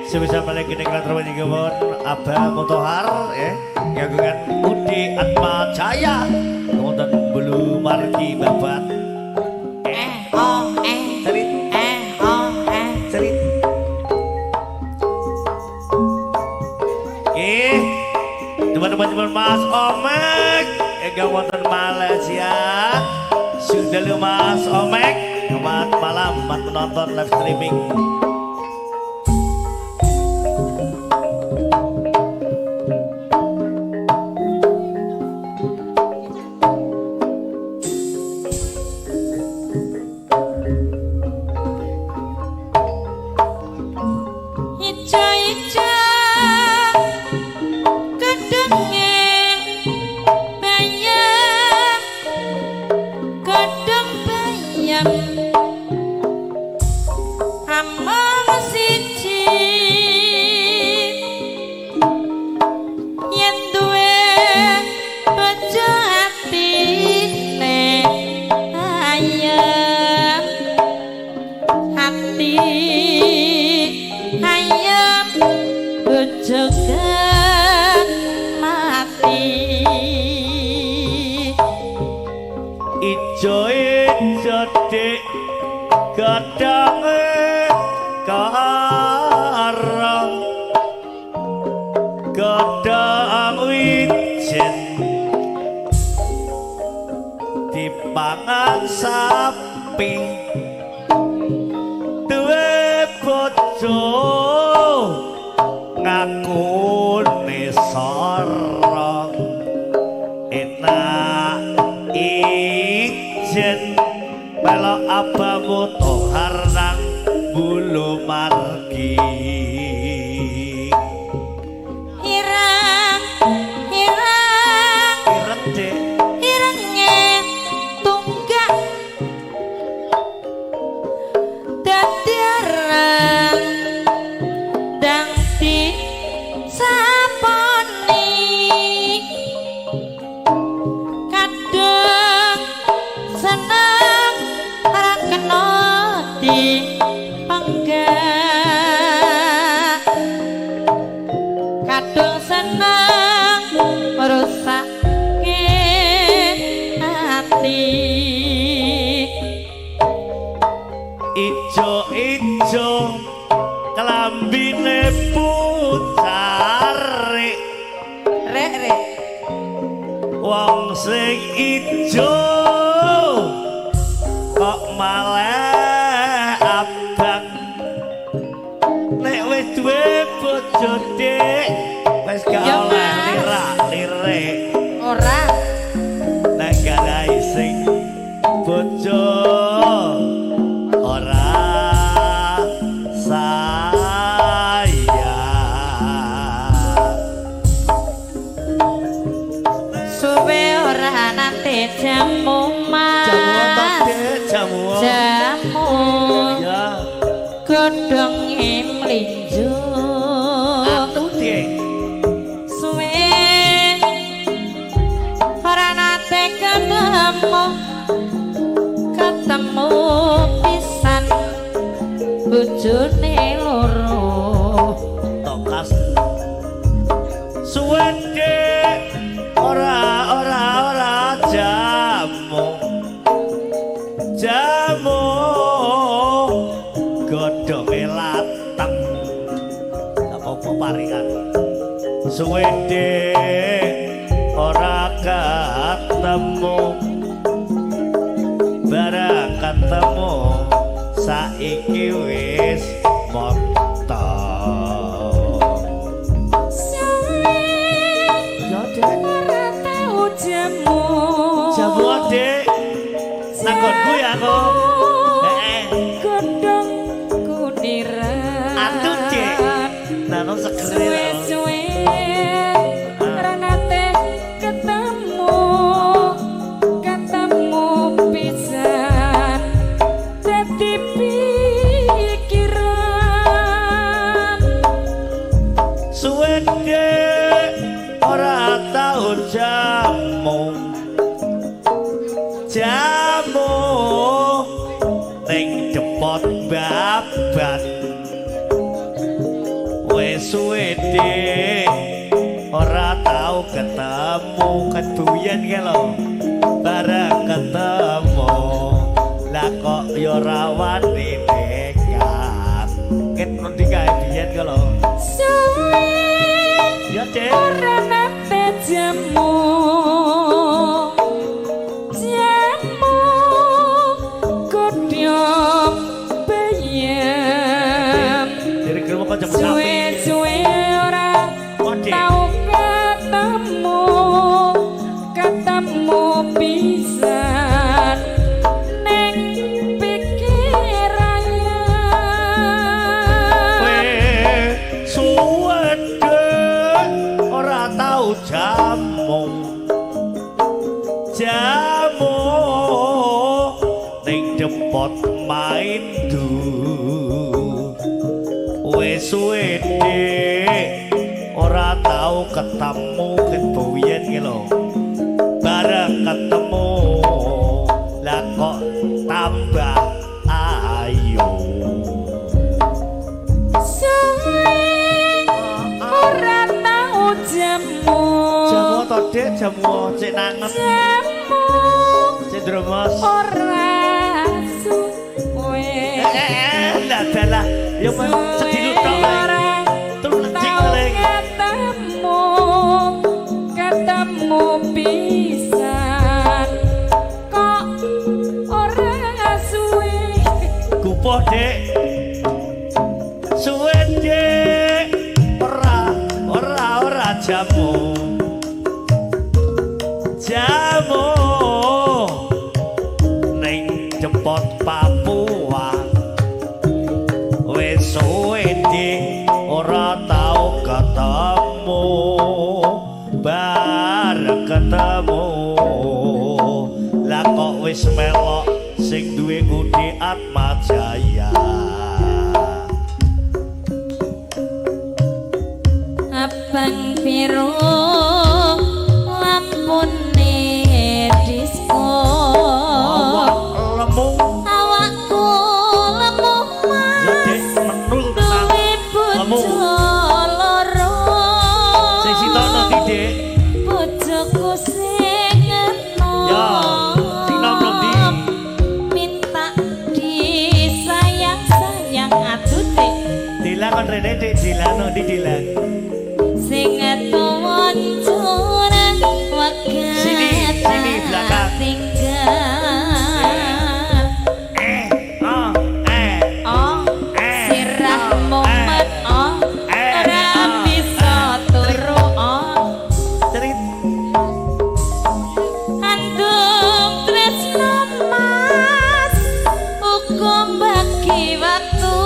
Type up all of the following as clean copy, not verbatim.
Sebisa balik gini kelas terima Abah Mutohar ya, gagungan Budi Atma Jaya, kemudian Bulu Margi Babat. Eh oh eh Cerit eh oh eh cerit. Oke, teman-teman Mas Omek, ingkang wonten Malaysia, sudah Mas Omek, selamat malam, selamat menonton live streaming. Ijo-ijo gedhonge bayam, gedhong bayam amung siji yen duwe bojo atine ayem, ati ayem bojo mati. Ijo-ijo dik gedhonge karang, gedhong wijen dipangan sapi, duwe bojo ngakune sorong, enak ijen melok Abah Mutohar nang Bulu Margi. Ireng ireng Ireng dik irenge tunggak dadi arang dang disaponi, kadung seneng ora kena dipenggak, kadung seneng ngrusake ati. Ijo-ijo klambine pucare, Rek rek wong sing ijo kok malah abang, nek wis duwe bojo dik wis gak Ya, oleh Mas. lirak-lirik, ora nek garai sing bojo ora sayang. Suwe ora nate jamu Jamu to mas, Dik, jamu. Jamu Ya, godhonge mlinjo. Atuh Dik. Suwe ora nate ketemu, ketemu pisan bojone loro. Tokas. Suwe Dik, ora ora ora jamu. Jamu godhonge lateng. Apa-apa paringan. Suwe Dik ora ketemu, barang ketemu saiki wis moto. Suwe Ya Dik, ora tau jamu, jamu Dik. Nanggonku ya aku. Heeh. Godhong kuniran. Atuh Dik. Nano segere. Suwe-suwe ora nate ketemu, ketemu pisan dadi pikiran. Ning depot babat. Wis suwe Dik ora tau ketemu keduyen ke lho. Bareng ketemu lah kok ya ora wani nekat. Ket ngendi kae biyen ke lho. Suwe Ya Dik. ora nate jamu. Jamu godhong bayam. Dari krungu kok jamu sapi. Suwe-suwe ora Oh, Dik. tau ketemu, ketemu pisan ning pikiran. Suwe Dik ora tau jamu. Jamu ning depot main du. Wis suwe Dik ora tau ketemu keduyen ki lho. Bareng ketemu lah kok tambah ayu. Suwe ora tau jamu. Jamu to Dik, jamu cek nanget, Jamu cek dromos. ora suwe. Lah dalah, ya men sedilut tok Suwe ae. ora Terus lecik tau paling. ketemu, ketemu pisan kok ora suwe. Gupoh Dik. Suwe Dik, ora ora ora jamu. Jamu ning depot Papua. Wis suwe Dik ora tau ketemu. Bareng ketemu lah kok wis melok sing duwe Budi Atmajaya. Abang biru lampune disko. Awak lemu Awakku lemu ya Dik, mas menul tenan. duwe Lemu. bojo loro. Sing sitok ndi Dik? Bojoku sing enom. Ya, sing nom ndi? Minta disayang-sayang aduh Dik. Dila kon rene Dik, Dila no ndi Dila? Sing tuwa curang wegah Sini, sini, belakang. tinggal. Eh, oh, eh, Oh, Eh, sirah oh, mumet oh, eh, ora oh, bisa turu oh. Cerit. Andung tresno mas uga bagi waktu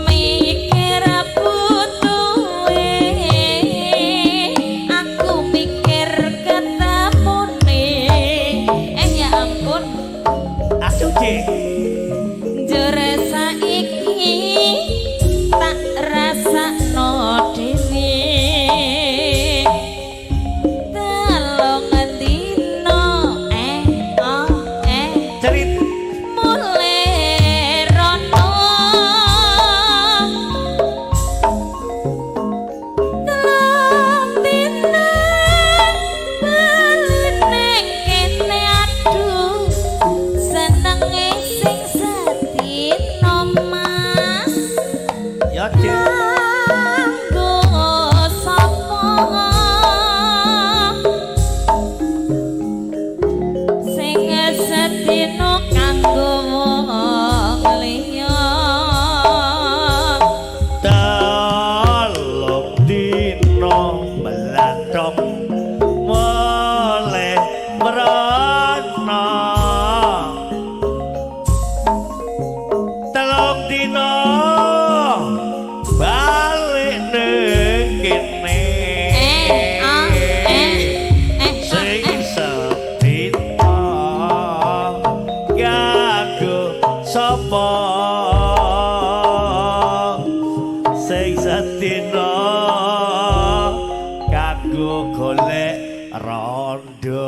mikir butuhe aku mikir ketemune ya ampun. Asu Dik. Njur saiki tak rasakno dhewe telung dina oh Cerit. Mulih rono telung dina bali ning kene aduh senenge sing sedina mas. Ya Dik. Kanggo sapa sing sedina kanggo wong liya. Telung dina melathong mulih mrana. Telung dina balik ning kene. Eh ah eh eh ah Sing eh sedina kanggo sapa sing sedina kanggo golek rondo.